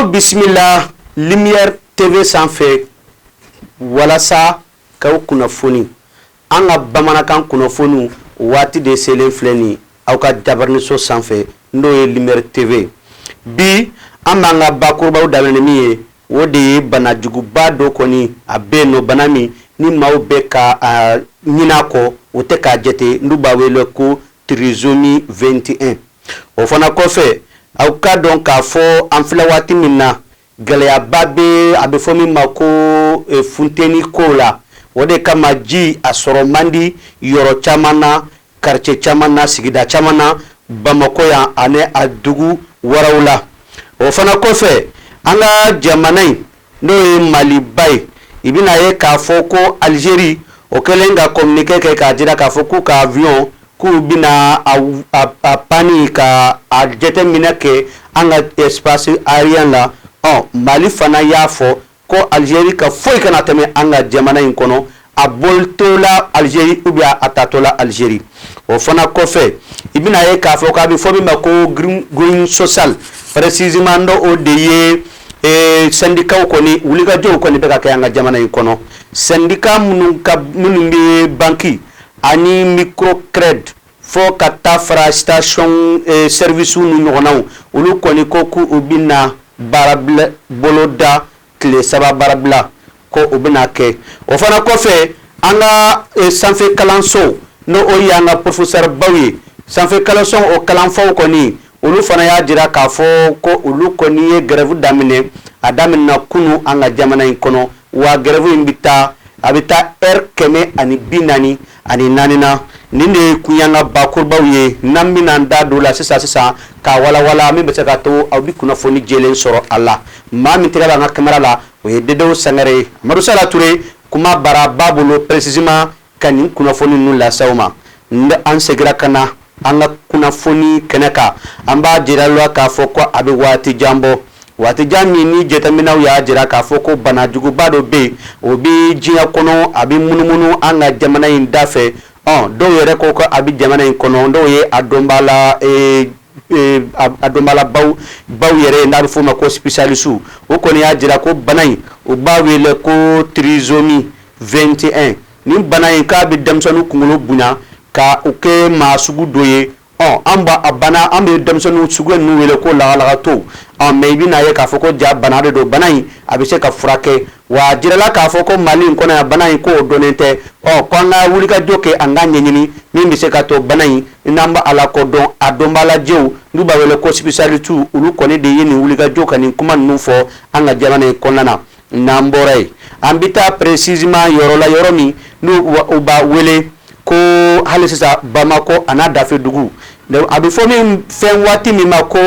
Aw bisimila Lumière TV sanfɛ walasa k'aw kunnafoni an ka bamanankan kunnafoniw waati de selen filɛ nin aw ka jabaraniso sanfɛ, n'o ye Lumière TV. Bi an b'an ka bakurubaw daminɛ ni min ye, o de ye banajuguba dɔ kɔni a bɛ yen nɔ, bana min ni maaw bɛ ka ɲinɛ a kɔ, o tɛ k'a jate, n'u b'a wele ko trisomie 21. O fana kɔfɛ, aw ka dɔn k'a fɔ an filɛ waati min na, gɛlɛyaba bɛ, a bɛ fɔ min ma ko funteni ko la. O de kama ji a sɔrɔ man di yɔrɔ caman na, quartier caman na, sigida caman na Bamakɔ yan ani a dugu wɛrɛw la. O fana kɔfɛ, an ka jamana in, n'o ye Maliba ye, i bɛna ye k'a fɔ ko Algérie o kɛlen ka communiqué kɛ k'a jira k'a fɔ k'u ka avion k'u bɛna a panne ka a jateminɛ kɛ an ka espace aérien la. Ɔ Mali fana y'a fɔ ko Algérie ka foyi kana tɛmɛ an ka jamana in kɔnɔ, a bolitɔla Algérie ou bien a tatɔla Algérie. O fana kɔfɛ, i bɛna ye k'a fɔ k'a bɛ fɔ min ma ko green social, précisément n'o o de ye syndicat kɔni, wulikajɔw kɔni bɛ ka kɛ an ka jamana in kɔnɔ. Syndicat minnu ka minnu bɛ banque ani microcrédit fo ka taa fara station service ni ɲɔgɔnnaw, olu kɔni ko k'u bɛna baarabila boloda, tile 3 baarabila ko u bɛna kɛ. O fana kɔfɛ, an ka sanfɛ kalanso, n'o o y'an ka professeur baw ye, sanfɛ kalanso o kalanfaw kɔni, olu fana y'a jira k'a fɔ ko olu kɔni ye grève daminɛ. A daminɛna kunu an ka jamana in kɔnɔ, wa grève in bɛ taa, a bɛ taa heure 144 na. Nin de kun y'an ka bakurubaw ye, n'an bɛna an da don la sisan sisan k'a walawala, min bɛ se ka to aw bɛ kunnafoni jɛlen sɔrɔ a la. Maa min tɛgɛ b'an ka caméra la, o ye Dedew Sangare ye. Amadu Sala Ture, kuma bara b'a bolo précisément ka nin kunnafoni ninnu lase aw ma. An seginna ka na an ka kunnafoni kɛnɛ kan. An b'a jira la k'a fɔ ko a bɛ waati jan bɔ, waati jan min ni jateminɛw y'a jira k'a fɔ ko banajuguba dɔ bɛ yen, o bɛ diɲɛ kɔnɔ, a bɛ munumunu an ka jamana in da fɛ. Ɔ dɔw yɛrɛ ko ko a bɛ jamana in kɔnɔ, dɔw ye a dɔnbaa la, a dɔnbala baw baw yɛrɛ ye, n'a bɛ f'o ma ko spécialiste, o kɔni y'a jira ko bana in, u b'a wele ko trisomie 21. Nin bana in k'a bɛ denmisɛnnin kunkolo bonya ka u kɛ maa sugu dɔ ye. Ɔ an b'a a bana, an bɛ denmisɛnnin sugu ninnu wele ko lagalagatɔw. Ɔ mais i bɛna ye k'a fɔ ko ja bana de don, bana in a bɛ se ka furakɛ. Wa a jirala k'a fɔ ko Mali in kɔnɔ yan, bana in k'o dɔnnen tɛ. Ɔ ko an ka wulikajɔ kɛ, an ka ɲɛɲini min bɛ se ka to bana in n'an b'a la kodɔn. A dɔnbaalajɛw, n'u b'a wele ko spécialiste, olu kɔni de ye nin wulikajɔ ka nin kuma ninnu fɔ an ka jamana in kɔnɔna na. N'an bɔra yen, an bɛ taa précisément yɔrɔ la, yɔrɔ min n'u u b'a wele ko hali sisan Bamakɔ a n'a dafe dugu, a bɛ fɔ min fɛn waati min ma ko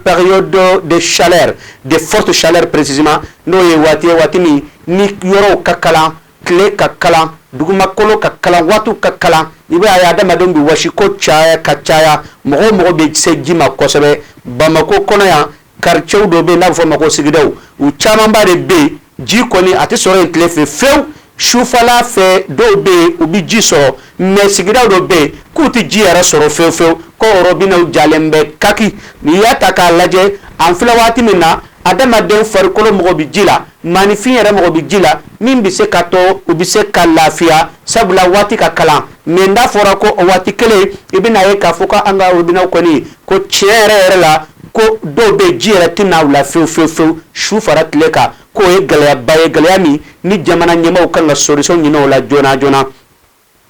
période de chaleur, de forte chaleur précisément, n'o ye waati ye, waati min ni yɔrɔw ka kalan, tile ka kalan, dugumakolo ka kalan, waatiw ka kalan. I b'a ye adamadenw bɛ wasi ko caya ka caya, mɔgɔ o mɔgɔ bɛ se ji ma kosɛbɛ. Bamakɔ kɔnɔ yan, quartier dɔ bɛ yen n'a bɛ fɔ o ma ko sigidaw, u camanba de bɛ yen, ji kɔni a tɛ sɔrɔ yen tile fɛ fewu. Sufɛla fɛ, dɔw bɛ yen, u bɛ ji sɔrɔ, mais sigidaw dɔ bɛ yen k'u tɛ ji yɛrɛ sɔrɔ fewu fewu, ko robinet jalen bɛ kaki. N'i y'a ta k'a lajɛ, an filɛ waati min na, adamaden farikolo mago bɛ ji la, maaninfin yɛrɛ mago bɛ ji la, min bɛ se ka to u bɛ se ka lafiya, sabula waati ka kalan. Mais n'a fɔra ko o waati kelen, i bɛna ye k'a fɔ ko an ka robinet kɔni, ko tiɲɛ yɛrɛ yɛrɛ la, ko dɔw bɛ ji yɛrɛ tɛ na u la fewu fewu fewu su fara tile kan, k'o ye gɛlɛyaba ye, gɛlɛya min ni jamana ɲɛmaaw kan ka solution ɲini o la joona joona.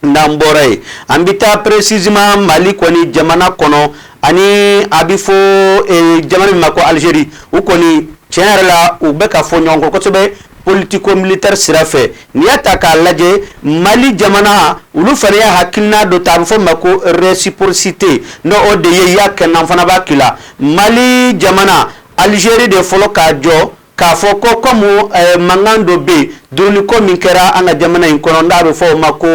N'an bɔra yen, an bɛ taa précisément Mali kɔni jamana kɔnɔ, ani a bɛ fɔ jamana min ma ko Algérie. U kɔni tiɲɛ yɛrɛ la, u bɛ ka fɔ ɲɔgɔn kɔ kosɛbɛ politico militaire sira fɛ. N'i y'a ta k'a lajɛ, Mali jamana, olu fana ye hakilina dɔ ta, a bɛ fɔ o ma ko réciprocité, n'o o de ye i y'a kɛ n na, n fana b'a k'i la. Mali jamana, Algérie de fɔlɔ k'a jɔ k'a fɔ ko comme mankan dɔ bɛ yen. Drone ko min kɛra an ka jamana in kɔnɔ, n'a bɛ fɔ o ma ko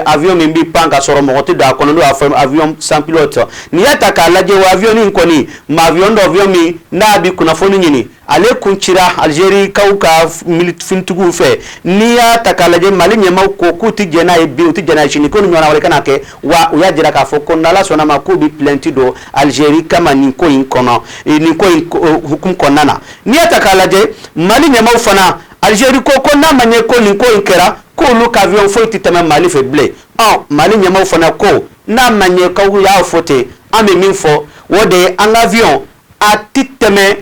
avion min bɛ pan ka sɔrɔ mɔgɔ tɛ don a kɔnɔ, n'o y'a fɔ avion sans pilote. N'i y'a ta k'a lajɛ, o avion in kɔni ma, avion dɔ, avion min n'a bɛ kunnafoni ɲini, ale kun cira Algérie-kaw ka finitigiw fɛ. N'i y'a ta k'a lajɛ, Mali ɲɛmaaw ko k'u tɛ jɛn n'a ye bi, u tɛ jɛn n'a ye sini, ko nin ɲɔgɔnna wɛrɛ kana kɛ. Wa u y'a jira k'a fɔ ko n'Ala sɔnna ma, k'u bɛ plainte don Algérie kama nin ko in kɔnɔ, nin ko in hukumu kɔnɔna na. N'i y'a ta k'a lajɛ, Mali ɲɛmaaw fana, Algérie ko ko n'a ma ɲɛ ko nin ko in kɛra, k'olu ka avion foyi tɛ tɛmɛ Mali fɛ bilen. Ɔ, Mali ɲɛmaaw fana ko n'a ma ɲɛ k'aw y'a fɔ ten, an bɛ min fɔ, o de ye an ka avion a tɛ tɛmɛ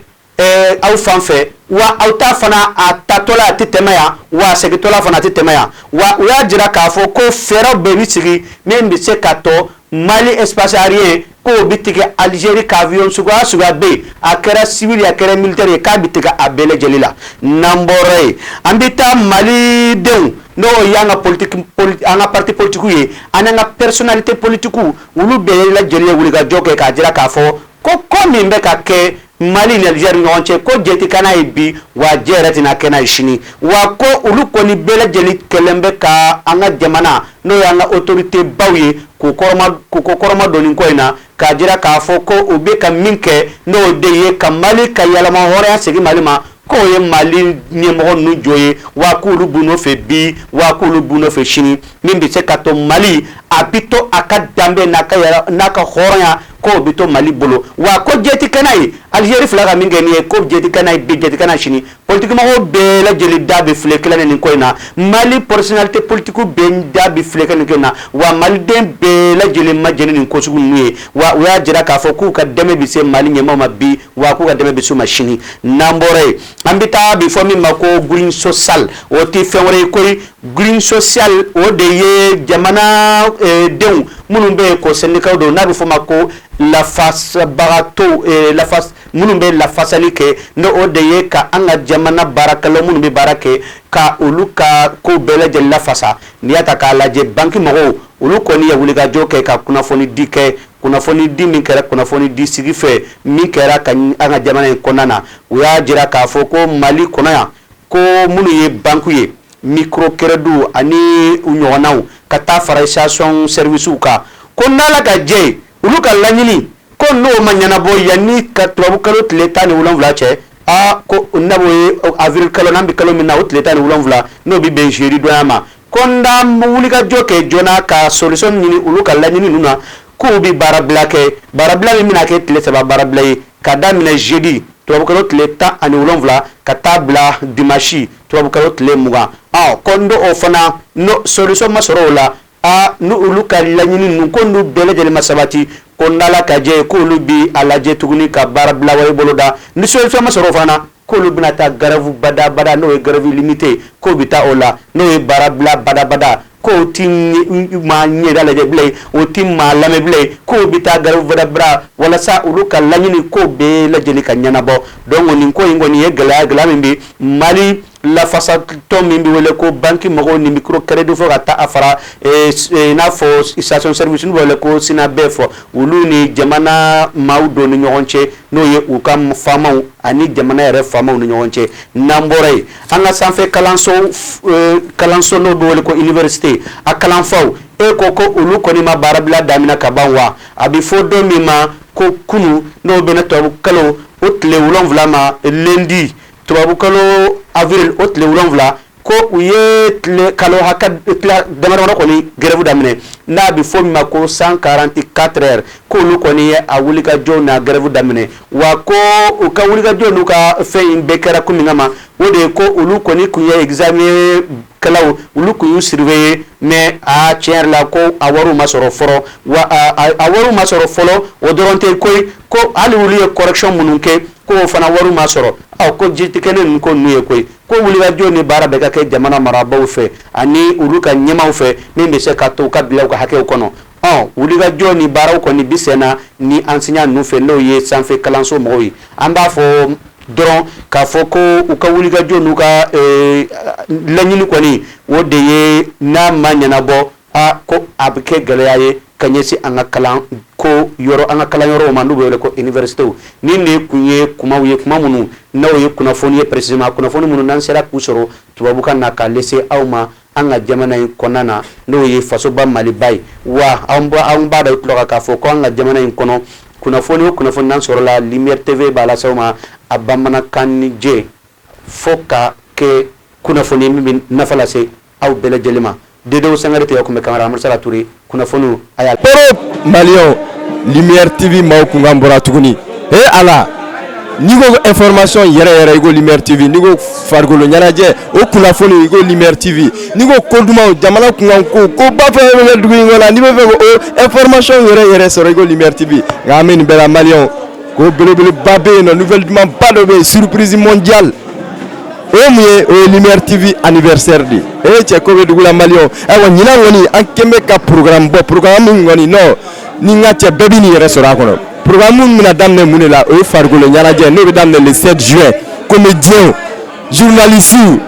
aw fan fɛ, wa aw ta fana, a tatɔla a tɛ tɛmɛ yan, wa a segintɔla fana a tɛ tɛmɛ yan. Wa u y'a jira k'a fɔ ko fɛɛrɛ bɛɛ bɛ sigi min bɛ se ka tɔ Mali espace aérien k'o bɛ tigɛ. Algérie ka avion suguya suguya bɛ yen, a kɛra civil, a kɛra militaire ye, k'a bɛ tigɛ a bɛɛ lajɛlen la. N'an bɔra yen, an bɛ taa Malidenw, n'o y'an ka politique, an ka parti politique ye, ani an ka personnalité politique, olu bɛɛ lajɛlen ye wulikajɔ kɛ k'a jira k'a fɔ ko ko min bɛ ka kɛ Mali ni Algérie ɲɔgɔn cɛ, ko jɛ tɛ kɛ n'a ye bi, wa jɛ yɛrɛ tɛna kɛ n'a ye sini. Wa ko olu kɔni bɛɛ lajɛlen kɛlen bɛ ka an ka jamana, n'o y'an ka autorité baw ye, k'u kɔrɔma, k'u ko kɔrɔma don nin ko in na, k'a jira k'a fɔ ko u bɛ ka min kɛ, n'o de ye ka Mali ka yɛlɛma hɔrɔnya segin Mali ma, k'o ye Mali ɲɛmɔgɔ ninnu jɔ ye, wa k'olu b'u nɔfɛ bi, wa k'olu b'u nɔfɛ sini. Min bɛ se ka to Mali a bɛ to a ka danbe n'a ka yɛrɛ n'a ka hɔrɔnya, k'o bɛ to Mali bolo. Wa ko jɛ tɛ kɛ n'a ye, Algérie fila ka min kɛ nin ye, ko jɛ tɛ kɛ n'a ye bi, jɛ tɛ kɛ n'a ye sini. Politique mɔgɔw bɛɛ lajɛlen da bɛ file kelen nin ko in na, Mali personnalité politique bɛɛ da bɛ file kelen nin ko in na, wa maliden bɛɛ lajɛlen ma jɛn ni nin ko sugu ninnu ye. Wa u y'a jira k'a fɔ k'u ka dɛmɛ bɛ se Mali ɲɛmaaw ma bi, wa k'u ka dɛmɛ bɛ s'u ma sini. N'an bɔra yen, an bɛ taa bi fɔ min ma ko grue sociale. O tɛ fɛn wɛrɛ ye koyi, grue sociale, o de ye jamana denw minnu bɛ yen ko syndicat don, n'a bɛ fɔ o ma ko lafasabagatɔw, lafas minnu bɛ lafasali kɛ, n'o o de ye ka an ka jamana baarakɛlaw minnu bɛ baara kɛ, ka olu ka ko bɛɛ lajɛlen lafasa. N'i y'a ta k'a lajɛ, banki mɔgɔw, olu kɔni ye wulikajɔ kɛ ka kunnafoni di kɛ, kunnafoni di min kɛra kunnafoni di sigi fɛ min kɛra ka an ka jamana in kɔnɔna na. U y'a jira k'a fɔ ko Mali kɔnɔ yan, ko minnu ye banque ye, microcrédit ani u ɲɔgɔnnaw, ka taa fara station service kan, ko n'Ala ka jɛ ye, olu ka laɲini ko n'o ma ɲɛnabɔ yanni ka tubabu kalo tile 17 cɛ, aa, ko n'o ye avril kalo, n'an bɛ kalo min na, o tile 17, n'o bɛ bɛn jeudi donya ma, ko n'an wulikajɔ kɛ joona ka solution ɲini olu ka laɲini ninnu na, k'u bɛ baarabila kɛ, baarabila min bɛna kɛ tile 3 baarabila ye, ka daminɛ jeudi tubabu kalo tile 17 ka taa bila dimanche tubabu kalo tile 20. Ɔ, ko n'o o fana n'o solution ma sɔrɔ o la, aa, ni olu ka laɲini ninnu ko n'u bɛɛ lajɛlen ma sabati, ko n'Ala ka jɛ ye, k'olu bi a lajɛ tuguni ka baarabila wɛrɛ boloda. Ni solution ma sɔrɔ o fana na, k'olu bɛna taa grève badabada, n'o ye grève illimitée, k'o bɛ taa o la, n'o ye baarabila badabada, k'o ti maa ɲɛda lajɛ bilen, o ti maa lamɛn bilen, k'o bɛ taa grève badabada walasa olu ka laɲini ko bɛɛ lajɛlen ka ɲɛnabɔ. Donc nin ko in kɔni ye gɛlɛya, gɛlɛya min bɛ Mali lafasatɔ min bɛ wele ko banki mɔgɔw ni microcrédit, fo ka taa a fara i n'a fɔ station service n'u bɛ wele ko SYNABEF, olu ni jamana maaw dɔ ni ɲɔgɔn cɛ, n'o ye u ka faamaw ani jamana yɛrɛ faamaw ni ɲɔgɔn cɛ. N'an bɔra yen, an ka sanfɛ kalanso, kalanso n'o bɛ wele ko université, a kalanfaw e ko ko olu kɔni ma baarabila daminɛ ka ban. Wa a bɛ fɔ don min ma ko kunu, n'o bɛna tubabu kalo o tile 7 ma, lundi tubabu kalo avril o tile 7, ko u ye tile kalo hakɛ tila damadɔ kɔni grève daminɛ, n'a bɛ fɔ min ma ko 144 heures, k'olu kɔni ye a wulikajɔ n'a grève daminɛ. Wa ko u ka wulikajɔ n'u ka fɛn in bɛɛ kɛra ko min kama, o de ye ko olu kɔni tun ye examen kɛlaw, olu tun y'u surveiller, mais a tiɲɛ yɛrɛ la, ko a wariw ma sɔrɔ fɔlɔ. Wa a wariw ma sɔrɔ fɔlɔ, o dɔrɔn tɛ koyi, ko hali olu ye correction minnu kɛ, k'o fana wariw ma sɔrɔ. Ɔ, ko ji tɛ kɛ ne ninnu ko ninnu ye koyi, ko wulikajɔ ni baara bɛɛ ka kɛ jamana marabaaw fɛ ani olu ka ɲɛmaaw fɛ, min bɛ se ka to u ka bila u ka hakɛw kɔnɔ. Ɔ, wulikajɔ ni baaraw kɔni bi sen na ni enseignant ninnu fɛ, n'o ye sanfɛ kalanso mɔgɔw ye. An b'a fɔ dɔrɔn k'a fɔ ko u ka wulikajɔ n'u ka laɲini kɔni, o de ye n'a ma ɲɛnabɔ, a ko a bɛ kɛ gɛlɛya ye. ka ɲɛsin an ka kalan ko yɔrɔ an ka kalan yɔrɔw ma, n'u bɛ wele ko universitéw. Ni nin kun ye kumaw ye, kuma minnu n'o ye kunnafoni ye, précisément kunnafoni minnu n'an sera k'u sɔrɔ tubabukan na k'a lase aw ma an ka jamana in kɔnɔna na, n'o ye fasoba Maliba ye. Wa an b'a da tulo kan k'a fɔ ko an ka jamana in kɔnɔ, kunnafoni o kunnafoni n'an sɔrɔla, Lumière TV b'a lase aw ma a bamanankan ni jɛ, fo ka kɛ kunnafoni min bɛ nafa lase aw bɛɛ lajɛlen ma. Dedew Sangare tɛ kun bɛ kamara Amadou Touré kunnafoniw a y'a. Poro Maliyɛnw, Lumière TV maaw kunkan bɔra tuguni. He Ala, n'i ko information yɛrɛ yɛrɛ, i ko Lumière TV. N'i ko farikolo ɲɛnajɛ, o kunnafoni, i ko Lumière TV. N'i ko ko dumanw, jamana kunkan ko, koba fɛn fɛn bɛ kɛ dugu in kɔnɔ, n'i bɛ fɛ k'o information yɛrɛ yɛrɛ sɔrɔ, i ko Lumière TV. Nka an bɛ nin bɛɛ la, Maliyɛnw, ko belebeleba bɛ yen nɔ, nouvelle dumanba dɔ bɛ yen, surprise mondiale. O ye mun ye? O ye Lumière TV anniversaire de ye. E cɛ, ko bɛ dugu la, Maliyɛnw. Ayiwa, ɲinan kɔni, an kɛn bɛ ka programme bɔ, programme min kɔni non ni n ka cɛ, bɛɛ bɛ n'i yɛrɛ sɔrɔ a kɔnɔ. Programme min bɛna daminɛ mun de la? O ye farikolo ɲɛnajɛ, n'o bɛ daminɛ le 7 juin. Comédien, journaliste,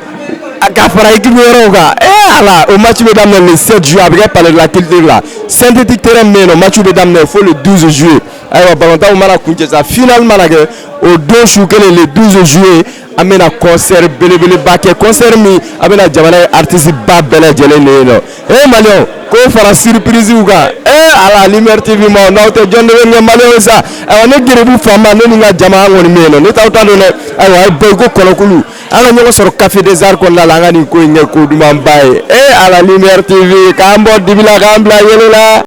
ka fara équipe wɛrɛw kan. Eh Ala, o match bɛ daminɛ le 7 juin, a bɛ kɛ Palais de la Culture la, synthétique terrain min bɛ yen nɔ. Match bɛ daminɛ fo le 12 juillet. Ayiwa, balontanw mana kuncɛ sa, final mana kɛ, o don su kelen, le 12 juillet, an bɛna concert belebeleba kɛ, concert min a bɛna jamana ye artiste ba bɛɛ lajɛlen de ye nɔ. Eh Maliyɛnw, k'o fara surprise kan. Eh Ala, Lumière TV ma, n'aw tɛ, jɔn de bɛ ɲɛ Maliyɛnw ye sa? Ayiwa, ne geribu fanba, ne ni n ka jama, an kɔni bɛ yen nɔ, ne t'aw ta dɔn dɛ. Ayiwa, a ye bɔ i ko kɔnɔkulu, an ka ɲɔgɔn sɔrɔ Café des Arts kɔnɔna la, an ka nin ko in kɛ ko dumanba ye. Eh Ala, Lumière TV k'an bɔ dibi la, k'an bila yɛlɛ la.